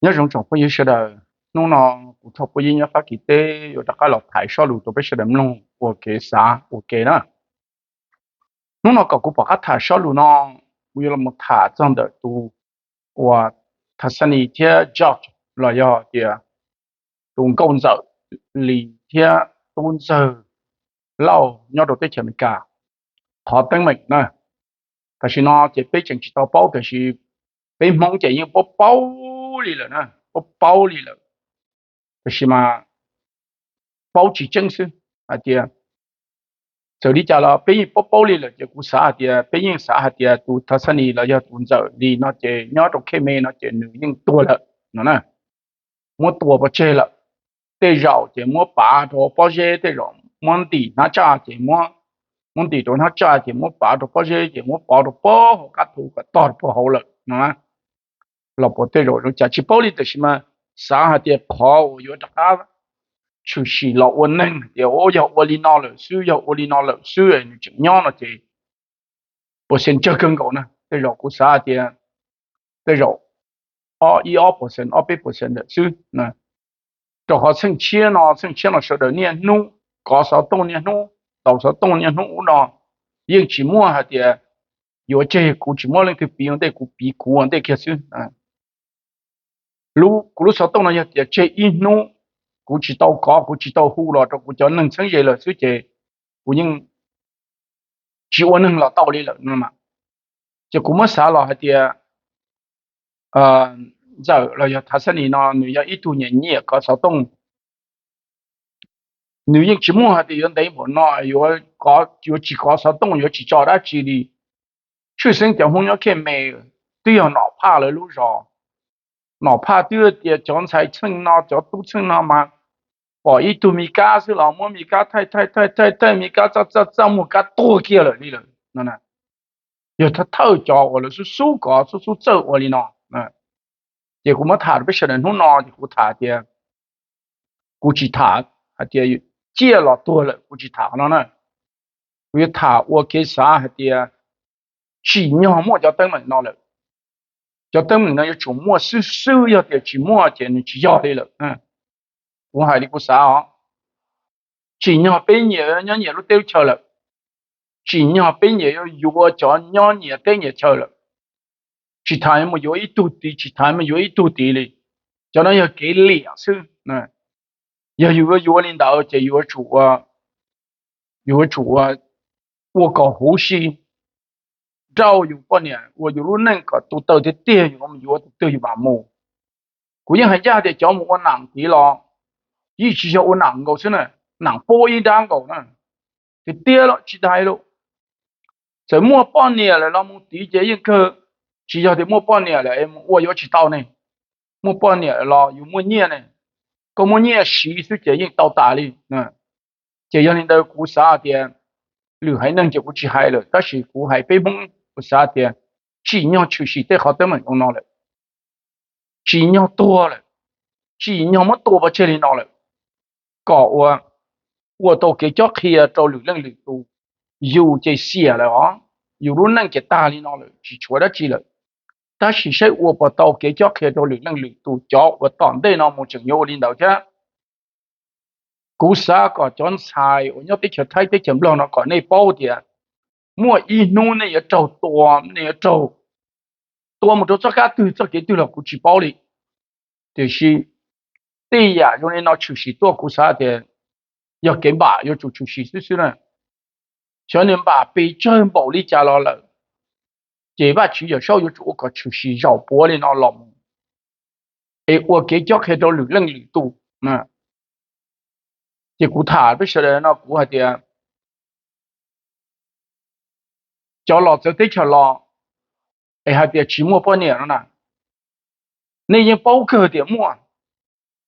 Nyob zoo tsoom phooj ywg sawv daws, hnub no kuv Thoj Pub Yib nyob Fab Kis teb yuav rov qab los tham sob lus rau peb sawv daws mloog ua kev xav ua ke na. Hnub no kom kuv pom qab tham sob lus no, kuv yuav los tham txog ntawm tus uas Thas Xas Nis thiab George los yog tias tus nkauj ntxawm Lis thiab tub ntxawg Lauj nyob rau teb chaws Amelikas qhov teeb meem na. Tam sim no ces peb tseem tsis tau paub, tiam sis peb Hmoob ces yeej paub paub li lawm na, paub paub li lawm, tiam sis mas paub tsis tseeb xwb hais tias txawm li cas los peb yeej paub paub li lawm. Ces kuv xav hais tias peb yeej xav hais tias tus Thas Xas Nis los yog tus ntxawm Lis no ces nyob rau Khej Me no ces nws yeej tuag lawm no na, muab tua pov tseg lawm. Tej zaum ces muab pav rau pob zeb, tej zaum muab ntim hnab tsaj ces muab, muab ntim rau hnab tsaj ces muab pav rau pob zeb ces muab pov rau pem hauv qab thu kom tog rau pem hauv lawm no. Los puas tej zaum zoo cas tsis paub li, tiam sis mas xav hais tias qhov uas yuav rov qab tshwm sim los ua neeg hais tias yog ua li no lawm xwb, yog ua li no lawm xwb nws tseem nyob no ces percent tsawg kawg nkaus na. Tej zaum kuv xav hais tias tej zaum ob ib ob percent, ob peb percent lawm xwb. Rau qhov txheej tshiab no, txheej tshiab no sawv daws niaj hnub kov xov tooj niaj hnub, taus xov tooj niaj hnub ub no, yeej tsis muaj hais tias yuav tseg kuv tsis muab leej twg piv ua ntej, kuv piv kuv ua ntej kiag xwb. Kuv lub xov tooj no yog tias tseg ib hnub kuv tsis tau kov, kuv tsis tau hu los rau kuv cov neeg txheeb ze lawm xwb ces kuv yeej tsis ua neeg los tau li lawm no. Ces kuv muab xav los hais tias ntxawm los yog Thas Xas Nis no nws yog ib tug nyiam nyiam kov xov tooj. Nws yeej tsis muaj hais tias yuav ntev npaum no yuav tsis kov xov tooj, yuav tsis tso dab tsi li. Tshwj xeeb cov Hmoob nyob Khej Me twb yog Nom Phaj lawv lub zos. Nom Phaj twb tias cov ntxhais txheej no, cov tub txheej no mas pom ib tug me kab xwb los muab me kab thaij thaij thaij thaij thaij, me kab txaj txaj txaj muag kab tuag kiag lawm li lawm no. Yog thawj thawj cov uas lawv xub xub kov xub xub txawj ua li no. Ces kuv muab tham rau peb sawv daws hnub no ces kuv tham tias, kuv tsis tham hais tias ciaj los tuag lawm, kuv tsis tham qhov no na. Kuv yuav tham ua kev xav hais tias tsim nyog muaj cov teeb meem no lawm. Cov teeb meem no yuav tsum muaj xwb xwb, yog tias tsis muaj ces nws tsis yog li lawm. Kuv hais li kuv xav os. Tsim nyog peb nyias nyob nyias lub teb lub chaw lawm. Tsim nyog peb nyias yuav yuav cov nyob nyias teb nyias chaw lawm. Tsis tas mus yuav ib tug tid, tsis tas mus yuav ib tug tid li. Cov no yog kev liam xwb. Yog yus yuav yuav li ntawd ces yus yuav tsum ua kom huv si rau yus poj niam, ua yus lub neej kom tu taw tiag tiag yus mam yuav tus twg yus mam mus. Kuv yeej hais ncaj tias cov mus ua nam tid los yeej tsis yog ua nam nkaus xwb na, nam pub ib nrab nkaus na, tiag tiag los tsis dai lauj. Txawm muaj poj niam lawm los mus tid ces yeej kawg, tsis yog tias muaj poj niam lawm es mus ua yuav tsis tau ne. Muaj poj niam los yus muaj nyiaj ne, koj muaj nyiaj siv xwb ces yeej tau tas li. Ces yog li ntawd kuv xav tias lwm haiv neeg ces kuv tsis hais lawm, tab sis kuv hais peb Hmoob kuv xav tias tsim nyog tshwm sim tej qhov teeb meem zoo no lawm. Tsim nyog tuag lawm, tsim nyog muab tua pov tseg li no lawm, kom ua, ua tau kev cob qhia rau lwm leej lwm tus. Yus ces xiam lawm os, yus lub neej ces tag li no lawm tsis tshuav dab tsi lawm. Tab sis saib ua puas tau kev cob qhia rau lwm leej lwm tus, cov uas tom ntej no mus tseem yuav ua li ntawd thiab. Kuv xav kom cov ntxhais uas nyob teb chaws Thaib teb chaws Nplog no kom nej paub tias muaj ib hnub nej yuav raug tua, nej yuav raug tua mus rau txoj kab twg txoj kev twg los kuv tsis paub li. Tiam sis tej yam zoo li no tshwm sim tuaj kuv xav tias yog kev npam yuav tsum tshwm sim xwb xwb na. Xyov nws npam pes tsawg npaum li cas los lawm, ces Vajtswv Yawm Saub yuav tsum ua kom tshwm sim zaum puav li no los mus es ua kev cob qhia rau lwm leej lwm tus. Ces kuv tham peb sawv daws no kuv hais tias cov los txawv teb chaws los es hais tias tsis muaj poj niam no na, nej yeej paub kawg tias muaj.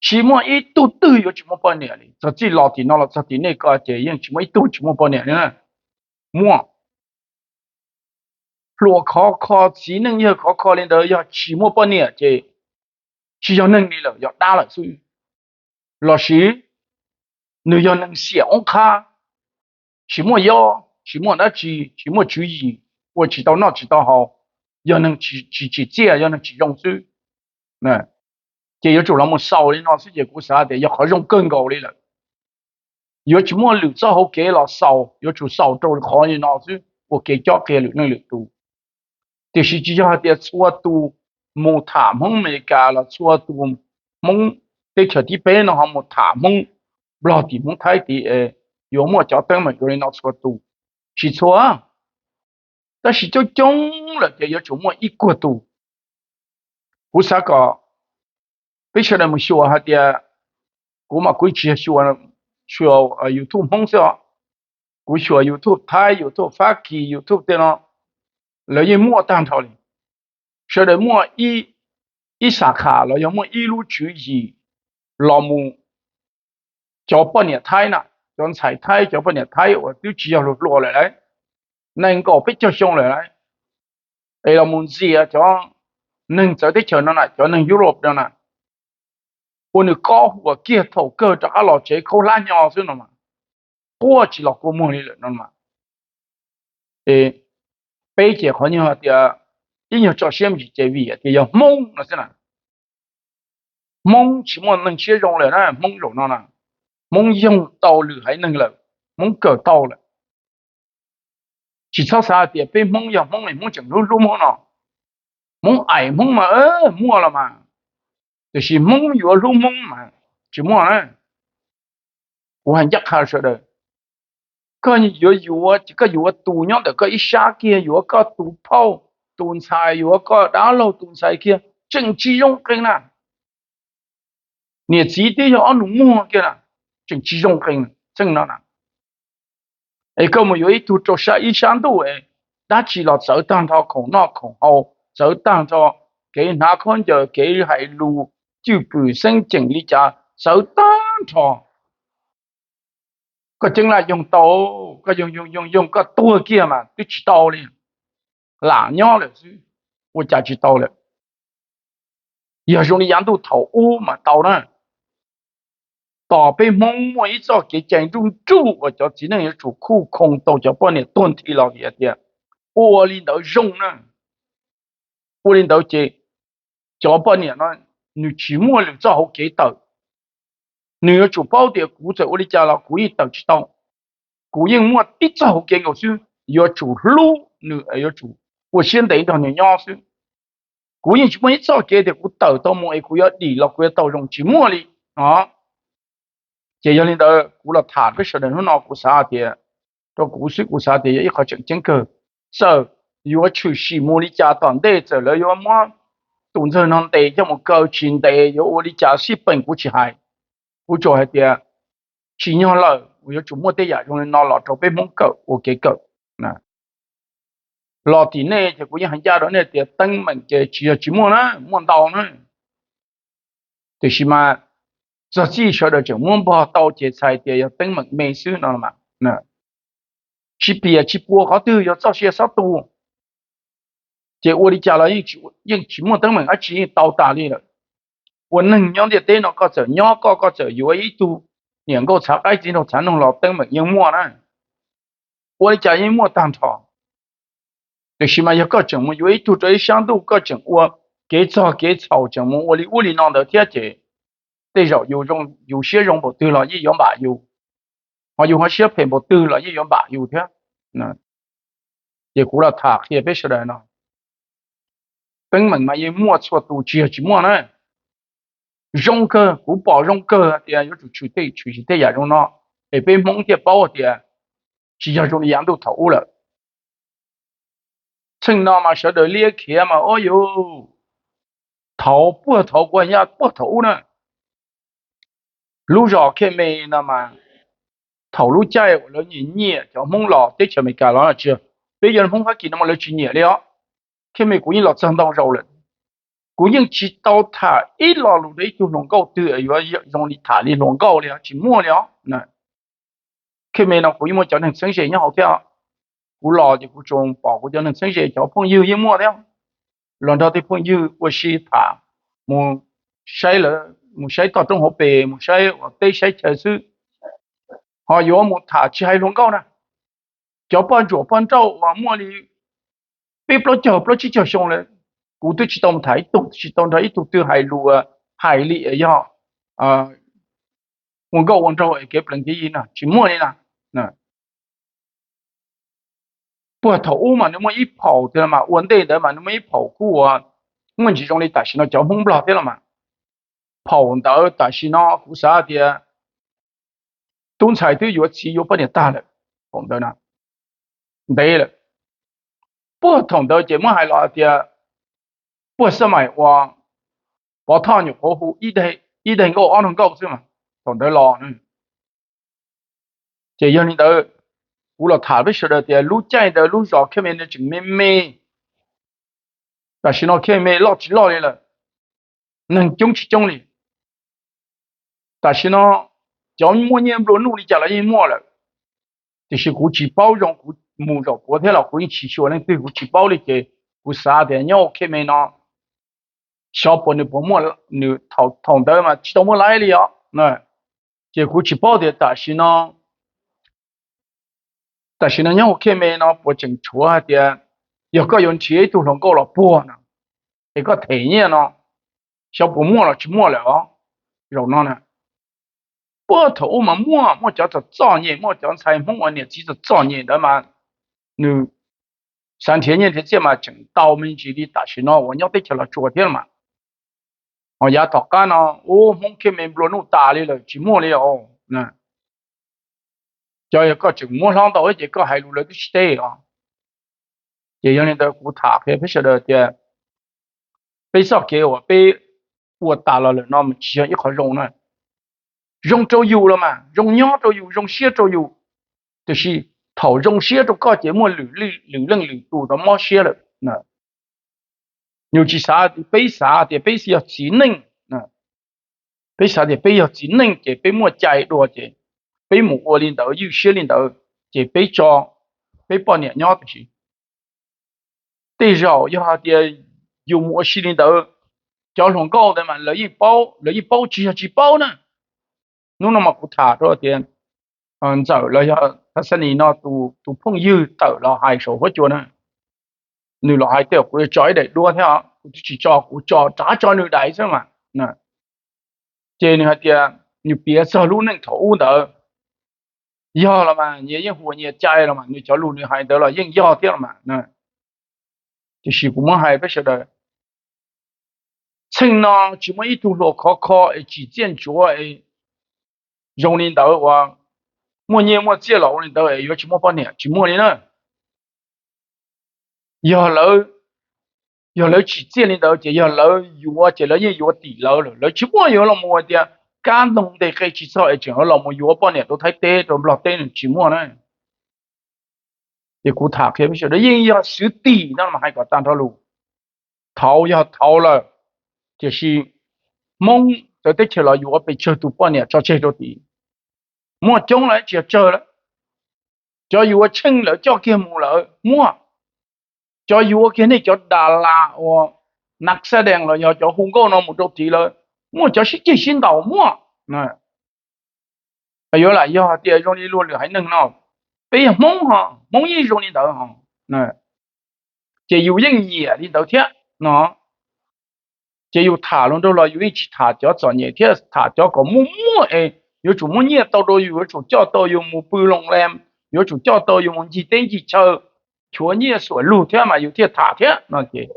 Tsis muaj ib tug twg yuav tsis muaj poj niam li, txog txij los tim no los txog tim nej ko ces yeej tsis muaj ib tug tsis muaj poj niam li na. Muaj. Hluas khov kho, txiv neej yawg khov kho li ntawd yog tsis muaj poj niam ces tsis yog neeg li lawm, yog dab lawm xwb. Los sis nws yog neeg xiam oob qhab, tsis muaj yob, tsis muaj dab tsi, tsis muaj tswv yim, ua tsis tau noj tsis tau haus, yog neeg tsis tsim txiaj, yog neeg tsis zoo xwb. Ces yuav tsum los mus xaus li no xwb ces kuv xav tias yog qhov zoo kawg nkaus li lawm. Yuav tsis muaj lwm txoj hauv kev los xaus, yuav tsum xaus rau qhov li no xwb ua kev cob qhia lwm leej lwm tus. Tiam sis tsis yog hais tias txhua tus mus tham Hmoob Amelikas los txhua tus Hmoob teb chaws thib peb no ho mus tham Hmoob Nplog tim Hmoob Thaib tim es yuav muaj cov teeb meem zoo li no txhua tus. Tsis txhua, tab sis coob coob lawm ces yuav tsum muaj ib puas tus. Kuv xav kom peb sawv daws mus xyuas hais tias, kuv mas kuv tsis yog xyuas YouTube Hmoob xwb os, kuv xyuas YouTube Thaib, YouTube Fab Kis, YouTube tej no, lawv yeej muaj tag nrho li. Sawv daws muaj ib xab khas los yog muaj ib lub tswv yim los mus, cov poj niam Thaib na, cov ntxhais Thaib, cov poj niam Thaib uas twb tsis yog hluas hluas lawm lauj, nees nkaum peb caug xyoo lawm lauj, es los mus ntxias cov neeg txawv teb chaws no na, cov neeg Europe no na, ua nws kob huas kiag thaum kawg rov qab los tsev khaub hlab hnyo xwb no mas, quaj tsis los kua muag li lawm no mas. Peb ces qhov nyuag hais tias ib nyuag tso siab me ntsis ces vim hais tias yog Hmoob no xwb na. Hmoob tsis muaj neeg siab zoo lawm na, Hmoob zaum no na, Hmoob yoog tau lwm haiv neeg lawm, Hmoob kawm tau lawm. Tsis txhob xav hais tias peb Hmoob yog Hmoob es Hmoob tseem hlub hlub Hmoob no. Hmoob aim Hmoob mas muaj los mas, tiam sis Hmoob yuav hlub Hmoob mas tsis muaj na. Kuv hais ncaj qha sawv daws, koj yuav yuav ces koj yuav tus nyob ntawm koj ib sab kiag, yuav koj tus phauj tus ntxhais, yuav koj dab laug tus ntxhais kiag tseem tsis zoo qees na. Niam txiv twb yog ob nus muag kiag na, tseem tsis zoo qees txheej no na. Es koj mus yuav ib tug rau sab ib sab ntuj es dab tsi los txawv tag nrho, khoom noj khoom haus txawv tag nrho, kev hnav khaub ncaws, kev hais lus, cwj pwm xeeb ceem li cas txawv tag nrho. Koj ceeb laj yoog tau, koj yoog yoog yoog yoog koj tuag kiag mas twb tsis tau li, lam nyob lawm xwb, ua cas tsis tau lawm. Yog zoo li yav ntuj thaum ub mas tau na. Tos peb Hmoob muaj ib txoj kev cai nruj nruj uas cov txiv neej yuav tsum khuj khoo tau cov poj niam tuag nthi los vim hais tias ua li ntawd zoo na. Ua li ntawd ces cov poj niam no nws tsis muaj lwm txoj hauv kev tawm. Nws yuav tsum paub tias kuv txawm ua li cas los kuv yeej tawm tsis tau. Kuv yeej muaj tib txoj hauv kev nkaus xwb, yuav tsum hlub nws, yuav tsum ua siab ntev nrog nws nyob xwb. Kuv yeej tsis muaj ib txoj kev tias kuv tawm tau mus es kuv yuav dim los kuv yuav tau zoo, tsis muaj li no. Ces yog li ntawd kuv los tham peb sawv daws hnub no kuv xav tias, rau kuv xwb kuv xav tias yog ib qho tseem ceeb kawg. Txawm yuav tshwm sim mus li cas tom ntej, txawm lawv yuav muab tus ntxawg no ntes coj mus kaw tsis ntes, yuav ua li cas xij peem kuv tsis hais. Kuv tsuas hais tias tsim nyog lawm uas yuav tsum muaj tej yam zoo li no los rau peb Hmoob kawm ua kev kawm. Los tim nej ces kuv yeej hais ncaj rau nej tias teeb meem ces tsis yog tsis muaj na, muaj ntau na. Tiam sis mas txog txij sawv daws tseem muab npog tau ces txhais tias yog teeb meem me xwb no. Tsis piam tsis puas qhov twg, yog txoj sia xob tu ces ua li cas los yeej tsis muaj teeb meem dab tsi, yeej tau tas li lawm. Ua neeg nyob ntiaj teb no koj txawm nyob koj, koj txawm yuav ib tug niam nkauj txhav qaib txiv nraug txhav noog los teeb meem yeej muaj na. Ua li cas yeej muaj tag nrho. Tiam sis mas yog koj tseem mus yuav ib tug rau ib sab ntuj, koj tseem ua kev txog kev txhaum, tseem mus ua li ub li no ntawd thiab ces tej zaum yus siab zoo npaum twg los yeej yuav npam yus, ho yus ho siab phem npaum twg los yeej yuav npam yus thiab. Ces kuv los tham qhia peb sawv daws no, teeb meem mas yeej muaj txhua tus, tsis yog tsis muaj na. Zoo kawg, kuv pom zoo kawg tias yuav tsum tshwm tej, tshwm sim tej yam zoo no, es peb Hmoob thiaj paub tias tsis yog zoo li yav ntuj thaum ub lawm. Txheej no mas sawv daws liab khiav mas ua yus, thaum puag thaum kuv yaj puag thaum ub na, lub zos Khej Me no mas thaum lub caij uas lawv nyiam nyiam cov Hmoob los teb chaws Amelikas los tsis, peb yog Hmoob Fab Kis no mas lawv tsis nyiam li os. Khej Me kuv yeej los txog ntau zaus lawm, kuv yeej tsis tau tham ib lo lus rau ib tug hluas nkauj twg yuav zoo li tham li hluas nkauj li os, tsis muaj li os. Khej Me no kuv yeej muaj cov neeg txheeb ze nyob hauv thiab. Kuv los ces kuv tsuas pom kuv cov neeg txheeb ze, cov phooj ywg yeej muaj thiab, los nrog tej phooj ywg ua si tham, mus saib lawv, mus saib toj roob hauv pes, mus saib ua teb saib chaw xwb, ho yuav mus tham tsis hais hluas nkauj na. Cov poj ntsuam poj nrauj uas muaj li peb plaub caug plaub tsib caug xyoo lawm, kuv twb tsis tau mus tham ib tug, tsis tau nrog ib tug twg hais lus hais li yog ua nkauj ua nraug es kev plees kev yi no tsis muaj li na. Puag thaum ub mas nws muaj ib phaum thiab los mas ua ntej ntawd mas nws muaj ib phaum kuj ua muaj ntsis zoo li tam sim no cov Hmoob Nplog thiab los mas. Phaum ntawd tam sim no kuv xav tias tub ntxhais twb yuav txiv yuav poj niam tag lawm, phaum ntawd na, ntev lawm. Puag thaum ntawd ces muab hais los tias puag xab mais uas Pov Thoj nyuam qhuav hu ib daig nkauj ob nrog nkauj xwb mas thaum ntawd los. Ces yog li ntawd, kuv los tham peb sawv daws tias lub caij ntawd lub zos Khej Me no tseem me me, tam sim no Khej Me loj tsis loj li lawm, neeg coob tsis coob li. Tam sim no cov muaj nyiaj nplua nuj li cas los yeej muaj lawm, tiam sis kuv tsis paub zoo, kuv mus zaum puav thiab los kuv yeej tsis xyuas leej twg, kuv tsis paub li ces kuv xav tias nyob ua Khej Me no xyov puas nws puas muaj, nws thaum ntawd mas tsis tau muaj laib li os. Ces kuv tsis paub tias tam sim no tam sim no nyob ua Khej Me no puas tseem tshuav hais tias yog koj yuav nrhiav ib tug hluas nkauj los puag no es koj them nyiaj no xyov puas muaj los tsis muaj lawm os. Zaum no na, puag thaum ub mas muaj, muaj cov txom txom nyem, muaj cov ntxhais Hmoob uas niam txiv txom txom nyem ntawd mas nws xav nrhiav nyiaj nrhiav txiaj mas tseem tau me ntsis li tam sim no uas nyob teb chaws Los Tsuas thiab los mas. Ho yav tom qab no ub Hmoob Khej Me nplua nuj tas li lawm tsis muaj li os. Cov yog koj tseem muab hlob ntau ces koj hais lus lawv twb tsis teb os. Ces yog li ntawd kuv tham qhia peb sawv daws tias peb txoj kev uas peb ua tas los lawm no mas tsis yog ib qho zoo na. Zoo rau yus los mas zoo nyob rau yus, zoo siab rau yus, tiam sis thaum zoo siab rau koj ces muaj lwm leej lwm tus tau mob siab lawm. Yus tsis xav, peb xav tias peb yog txiv neej, peb xav tias peb yog txiv neej ces peb muaj cai dua ces peb mus ua li ntawd ywj siab li ntawd ces peb tso peb poj niam nyob, tiam sis tej zaum yog hais tias yus mus ua si li ntawd, cov hluas nkauj ntawd mas lawv yeej paub, lawv yeej paub tsis yog tsis paub na. Hnub no mas kuv tham rau tias Ntxawm los yog Thaj Xab Nis no tus phooj ywg tawm los hais saum huab cua na, nws los hais tias kuv yuav tso ib daim duab thiab, kuv twb tsis tso, kuv tso rov tso nws daim xwb mas. Ces nws hais tias nws piav txog lub neej thaum ub ntawd, yog los mas nyias yeej hu ua nyias cai los mas nws cov lus nws hais ntawd los yeej yog thiab los mas. Tiam sis kuv muab hais peb sawv daws, txheej no tsis muaj ib tug hluas khov kho es tsim txiaj ntsuav es zoo li ntawd uas muaj nyiaj muaj txiaj los ua li ntawd es yuav tsis muaj poj niam, tsis muaj li na. Yog lawv, yog lawv tsim txiaj li ntawd ces yog lawv yuav ces lawv yeej yuav tim lawv lawm, lawv tsis muaj yuav los mus hais tias kab ntoo nteg qe tsis txog es tseem los mus yuav poj niam rau Thaib teb rau Nplog teb, nws tsis muaj na. Ces kuv tham qhia peb sawv daws yeej yog xwv tim no mas hais kom tag nrho lus. Thaud yog thaud lawm, tiam sis Hmoob txawv teb chaws los yuav pes tsawg tus poj niam tso tseg rau tim. Muaj coob lawm tsis yog tsawg lawm. Cov yuav tsheej lawv coj kiag mus lawm muaj. Cov yuav kiag nej cov das las uas nas xab dees los yog cov hu nkauj no mus rau tid lawm muaj, cov sib ceg sib ntaus muaj. Yuav lam yog hais tias zoo li luag lwm haiv neeg no, peb yog Hmoob ho Hmoob yeej zoo li ntawd ho. Ces yus yeej nyiam li ntawd thiab no. Ces yus tham luag nraug los yus yeej tsis tham cov txom nyem thiab, tham cov kom muaj muaj es yuav tsum muaj nyiaj tau rau yus, yuav tsum coj tau yus mus pw loo le, yuav tsum coj tau yus mus ncig teb ncig chaw, chuav nyiaj xuam lug thiab mas yus thiaj tham thiab no ces,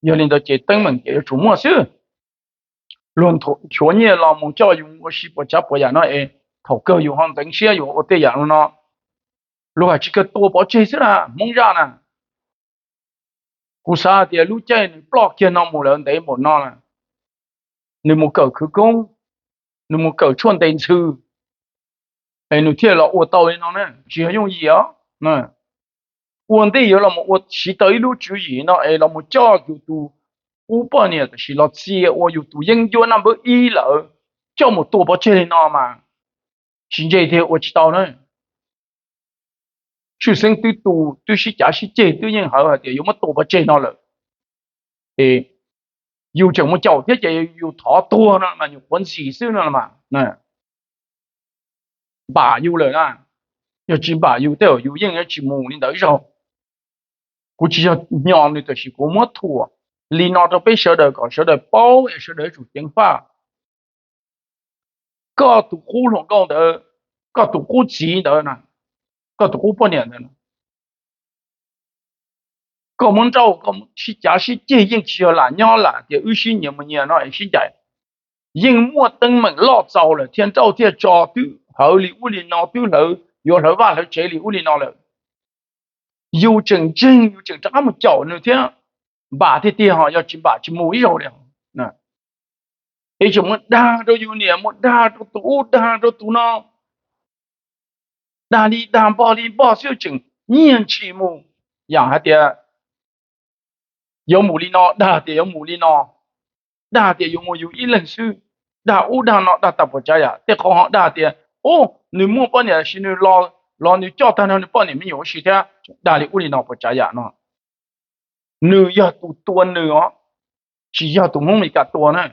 yog li ntawd ces teeb meem ces yuav tsum muaj xwb. Luag chuav nyiaj los mus coj yus mus ua si puas tsav puas yam no es thaum kawg yus ho ntxeev siab yus ua tej yam no, luag tsis kawg tua pov tseg xwb na Hmoob zaj na. Kuv xav tias lub caij nws ploj kiag no mus lawm ntev npaum no lawm, nws mus kawm khwv koob, nws mus kawm tshuaj ntes ntxhw, es nws thiaj los ua tau li no na, tsis yog yooj yim os. Ua ntej yuav los ua siv tau ib lub tswv yim no es los mus coj yus tus qub poj niam tam sim los txia ua yus tus yeeb ncuab naj npawb ib lawm, coj mus tua pov tseg li no mas tsis ntse thiab ua tsis tau na. Tshwj xeeb twb tu, twb sib cav sib ceg twb yeej hawv hais tias yuav muab tua pov tseg no lawm, es yus tseem mus caum thiab ces yus thov tuag no mas nyuam qhuav ntxim xwb no mas. Npam yus lawm na, yog tsis npam yus tej zaum yus yeej yuav tsis mus li ntawd zaug. Kuv tsis yog hnyos nws tiam sis kuv muab thuam, li no rau peb sawv daws kom sawv daws paub es sawv daws yuav tsum ceev faj. Koj tus qub hluas nkauj ntawd, koj tus qub txiv ntawd, koj tus qub poj niam ntawd, koj muab nrauj, koj sib cav sib ceg yeej tsis yog lam nyob lam tias wb sib nyias mus nyias no es sib ncaim. Yeej muaj teeb meem loj txaus lawm thiaj nrauj thiaj tso twb hawv li ub li no, twb hlawv, yuav hlawv vaj hlawv tsev li ub li no lawm. Yus tseem ntseeg, yus tseem rov qab mus caum nws thiab npam tiag tiag ho, yog tsis npam tsis mus ib zaug li. Es tseem muab dag rau yus niam, muab dag rau tus ub, dag rau tus no, dag li dag npog li npog xwb tseem nyiag ntshis mus. Yam hais tias yuav mus li no, dag tias yuav mus li no, dag tias yuav mus yus ib leeg xwb, dag ub dag no, dag tag puas tsav yam. Tej qhov ho dag tias, ub, nws muaj poj niam los nws coj tag nrho nws poj niam me nyuam ua si thiab, dag li ub li no puas tsav yam no. Nws yog tus tua nws os, tsis yog tus Hmoob Meskas tua na.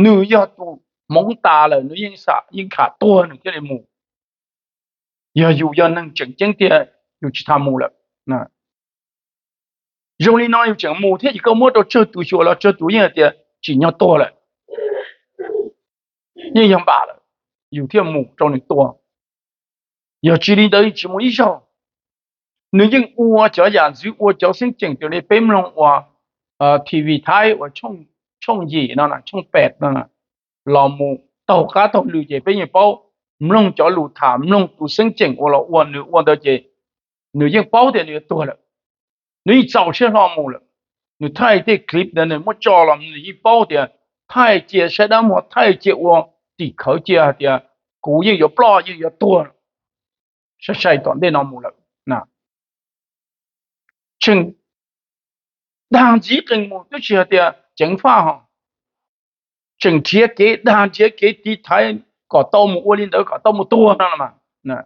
Nws yog tus hmoov tas lawm, nws yeej xam yeej kham tuag nws thiaj li mus. Yog yus yog neeg tseem ceeb tiag, yus tsis tas mus lawm. Zoo li no yus tseem mus thiab ces koj muab rau tsawg tus xyuas los tsawg tus yeej hais tias tsim nyog tuag lawm, yeej yog npam lawm, yus thiaj mus rau nws tua. Yog tsis li ntawd tsis mus ib zaug. Nws yeej ua cov yam ntxwv, ua cov xeeb ceem raws li peb mloog ua T V Thaib uas tshooj yim no, tshooj pem no los mus taug qab taug lw ces peb yeej paub, mloog cov lus tham, mloog tus xeeb ceem uas los ua nws ua ntawd ces nws yeej paub tias nws yuav tuag lawm. Nws yeej txaus siab hlo mus lawm. Nws thaij tej clip ntawd nws muab tso los nws yeej paub tias thaij cia saib dab muag, thaij cia ua tim khawv cia hais tias kuv yeej yuav ploj yeej yuav tuag sai sai tom ntej no mus lawm. Tseem dag ntxiv qees mus twb tsis hais tias ceev faj ho, tseem nrhiav kev dag nrhiav kev tiv thaiv kom tau mus ua li ntawd kom tau mus tuag no los mas.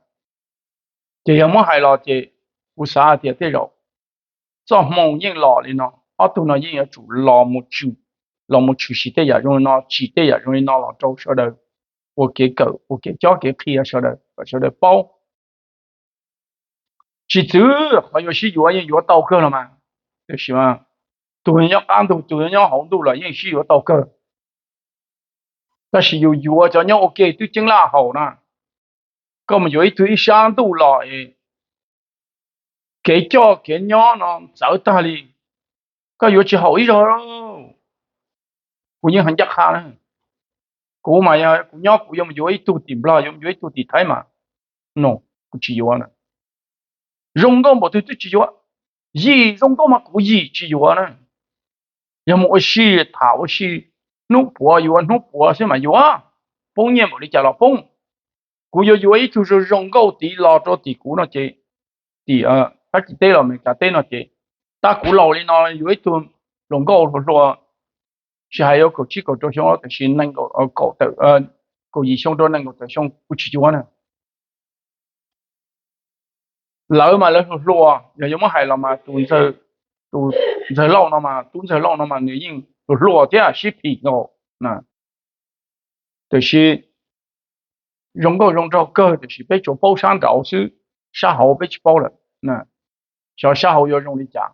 Ces yog muab hais los ces kuv xav hais tias tej zaum txoj hmoo yeej los li no, ob tug no yeej yuav tsum los mus tshwm sim tej yam zoo li no, tsim tej yam zoo li no los rau sawv daws ua kev kawm, ua kev cob kev qhia sawv daws kom sawv daws paub. Tsis txwv qhov yuav sib yuav yeej yuav tau kawg los mas, tiam sis tus nyob qab ntug tus nyob hauv ntuj los yeej sib yuav tau kawg. Tab sis yus yuav cov nyob ua ke twb ceeb laj haus na, koj mus yuav ib tug ib sab ntuj los es kev coj kev nyob no txawv tag li, koj yuav tsis haum ib zaug. Kuv yeej hais ncaj qha na, kuv mas yog kuv nyob kuv yuav mus yuav ib tug tim Nplog, yuav mus yuav ib tug tim Thaib mas, no, kuv tsis yuav na. Zoo nkauj npaum twg twb tsis yuav, yim zoo nkauj mas kuv yim tsis yuav na. Yog mus ua si, tham ua si, hnub puav yuav hnub puav xwb mas yuav, poob nyiaj npaum li cas los poob. Kuv yuav yuav ib tug zoo zoo nkauj tid los rau tim kuv no ces, tim Fab Kis teb los Amelikas teb no ces, tab kuv laus li no yuav ib tug hluas nkauj hluas hluas, tsis hais yuav kaum tsib kaum rau xyoo tiam sis nees nkaum, kaum yim xyoo rau nees nkaum tawm xyoo kuv tsis yuav na. Lawv mas lawv hluas hluas, yog yuav muab hais los mas tus Ntxawg Lauj no mas, Tub Ntxawg Lauj no mas nws yeej hluas hluas thiab sib phim nkaus. Tiam sis zoo nkauj zoo nraug kawg tiam sis peb tsuas paub sab nraud xwb, sab hauv peb tsis paub lawm. Xyov sab hauv yuav zoo li cas.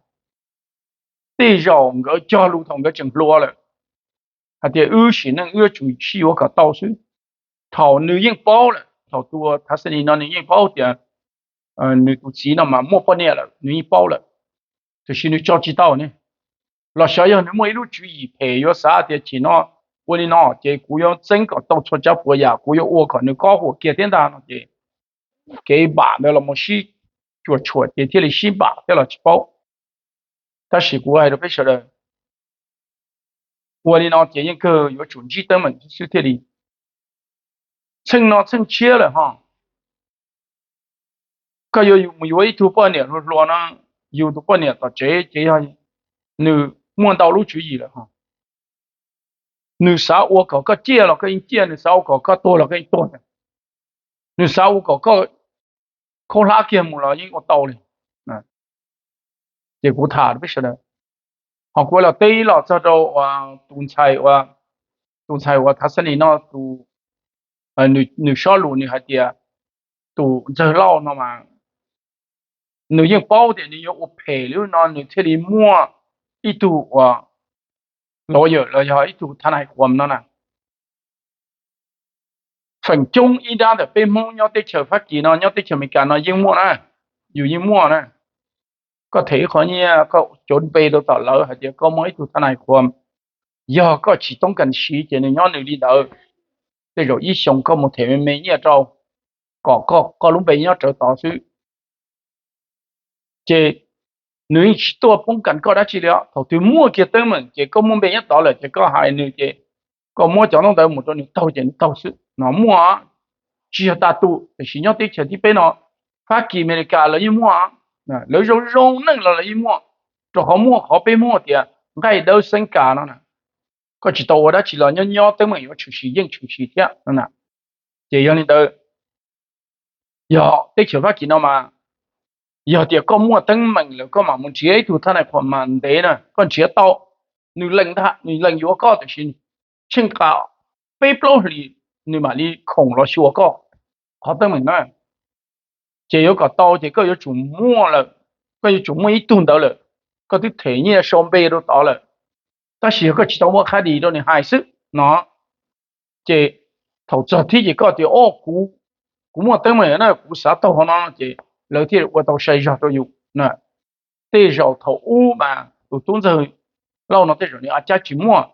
Tej zaum nkawd cog lus thaum nkawd tseem hluas lawm hais tias wb sim neej wb yuav tsum sib yuav kom tau xwb. Thaum nws yeej paub lawm, thaum tus Thav Xas Nis no nws yeej paub tias nws tus txiv no mas muaj poj niam lawm, nws yeej paub lawm, tiam sis nws tso tsis tau ne. Los xyov yog nws muaj ib lub tswv yim phem yuav xav tias chim no ua li no ces kuv yuav txeeb kom tau txhua tsav puas yam, kuv yuav ua kom nws khob huam kiag thiab ntag no ces kev npam ntawd los mus sib cuam tshuam ces thiaj li sib npam thiab los tsis paub. Tab sis kuv hais rau peb sawv daws, ua li no ces yeej kawg yuav tsum ntsib teeb meem xwb thiaj li. Txheej no txheej tshiab lawm ho, koj yuav mus yuav ib tug poj niam hluas hluas no, yus tus poj niam tom tsev ces yog nws muaj ntau lub tswv yim lawm ho. Nws xav ua kom koj ciaj los koj yeej ciaj, nws xav ua kom koj tuag los koj yeej tuag. Nws xav ua kom koj khaub hlab kiag mus los yeej ua tau li. Ces kuv tham rau peb sawv daws, ho kuv los teb los txog rau tus ntxhais, tus ntxhais uas Thav Xas Nis no, nws sob lus nws hais tias tus Ntxawg Lauj no mas nws yeej paub tias nws yuav ua phem li no nws thiaj li muaj ib tug uas lawyer los yog ib tug tha nais khuam no na. Feem coob ib nrab ntawm peb Hmoob nyob teb chaws Fab Kis no, nyob teb chaws Amelikas no yeej muaj na, yus yeej muaj na. Koj them ib qho nyiaj, koj cov npe rau tom lawv hais tias koj muaj ib tug tha nais khuam, yog koj tsis toob kas siv ces nws nyob nws li ntawd, tej zaum ib xyoos koj mus them me me nyiaj rau, kom koj lub npe nyob rawv tod xwb. Ces nws yeej tsis tuaj poob kas koj dab tsi li os. Thaum twg muaj kiag teeb meem ces koj muaj npe nyob tod lawm ces koj hais nws ces koj muab cov ntaub ntawv mus rau nws taug ces nws taug xwb no muaj. Tsis yog tas tus, tiam sis nyob teb chaws thib peb no, Fab Kis Amelikas lawv yeej muaj, lawv zoo zoo neej los lawv yeej muaj, rau qhov muaj qhov peb Hmoob tias nqaij dawb xeeb kas no na. Koj tsis tau ua dab tsi los nyob nyob teeb meem yuav tshwm sim yeej tshwm sim thiab no na. Ces yog li ntawd, yog teb chaws Fab Kis no mas, yog tias koj muaj teeb meem lawm koj mam mus nrhiav ib tug tha nais khuam mas ntev na, koj nrhiav tau, nws lees ntag, nws lees yuav koj tiam sis tsheej qas peb plaub hlis nws mam li khoom los xyuas koj qhov teeb meem na. Ces yuav kom tau ces koj yuav tsum muaj lawm, koj yuav tsum muaj ib tug ntawd lawm, koj twb them nyiaj sau npe rau tod lawm, tab sis yog koj tsis tau muaj qhab dis rau nws hais xwb no. Ces thaum txog thib ces koj tias, o, kuv, kuv muaj teeb meem na, kuv xav taug qhov no, ces lawv thiaj ua tau sai zog rau yus na. Tej zaum thaum ub mas tus tub ntxawg Lauj no tej zaum nws a cab tsis muaj,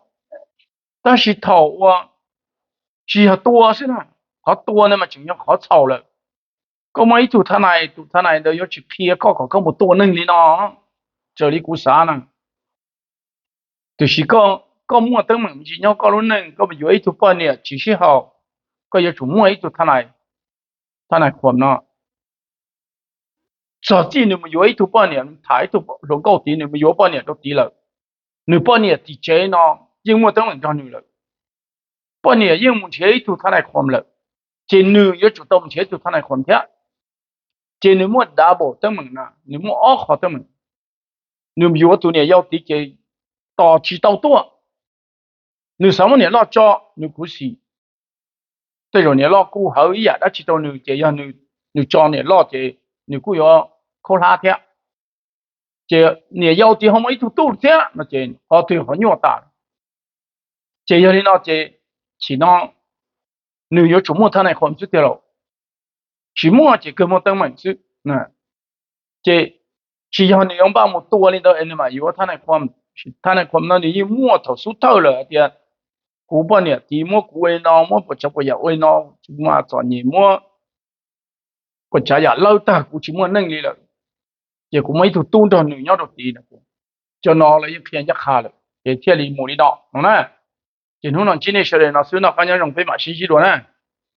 tab sis thaum uas tsis yog tua xwb na, qhov tua no mas tseem yog qhov txhaum lawm. Koj muaj ib tug tha nais, tus tha nais ntawd yuav tsis qhia koj kom koj mus tua neeg li no, raws li kuv xav na. Tiam sis koj muaj teeb meem me ntsis nyob koj lub neej, koj mus yuav ib tug poj niam tsis sib haum, koj yuav tsum muaj ib tug tha nais khuam no. Txog txij nws mus yuav ib tug poj niam, tham ib tug hluas nkauj tid, nws mus yuav poj niam rau tid lawm, nws poj niam tim tsev no yeej muaj teeb meem nrog nws lawm, poj niam yeej mus nrhiav ib tug tha nais khuam lawm, ces nws yuav tsum tau mus nrhiav ib tug tha nais khuam thiab. Ces nws muaj double teeb meem na, nws muaj ob qho teeb meem. Nws yuav tus niam yau tid ces tos tsis tau tuaj, nws xav muab niam loj tso, nws khuv xim, tej zaum niam loj kuj hawv ib yam dab tsi rau nws ces yog nws tso niam loj ces nws kuj yuav khaub hlab thiab. Ces niam yau tid ho muaj ib tug tub thiab no ces qhov twg qhov nyuaj tas. Ces yog li no ces chim no nws yuav tsum muaj tha nais khuam xwb tiag lauj. Tsis muaj ces kawg muaj teeb meem xwb. Ces tsis yog nws yuav npaj mus tua li ntawd es nws mam yuav tha nais khuam. Tha nais khuam no nws yeej muaj thaum xub thawj lawm hais tias kuv poj niam tid muab kuv ua li no, muab puas tsav puas yam ua li no, tsis muaj txom nyem, muab puas tsav yam lawb tag, kuv tsis muaj neej li lawm, ces kuv muaj ib tug tub nrog nws nyob rau tid no. Cov no lawv yeej qhia ncaj qha lawm ces thiaj li mus li no no na. Ces hnub no ntsib nej sawv daws no xwb, noj qab nyob zoo, peb mam sib ntsib dua na.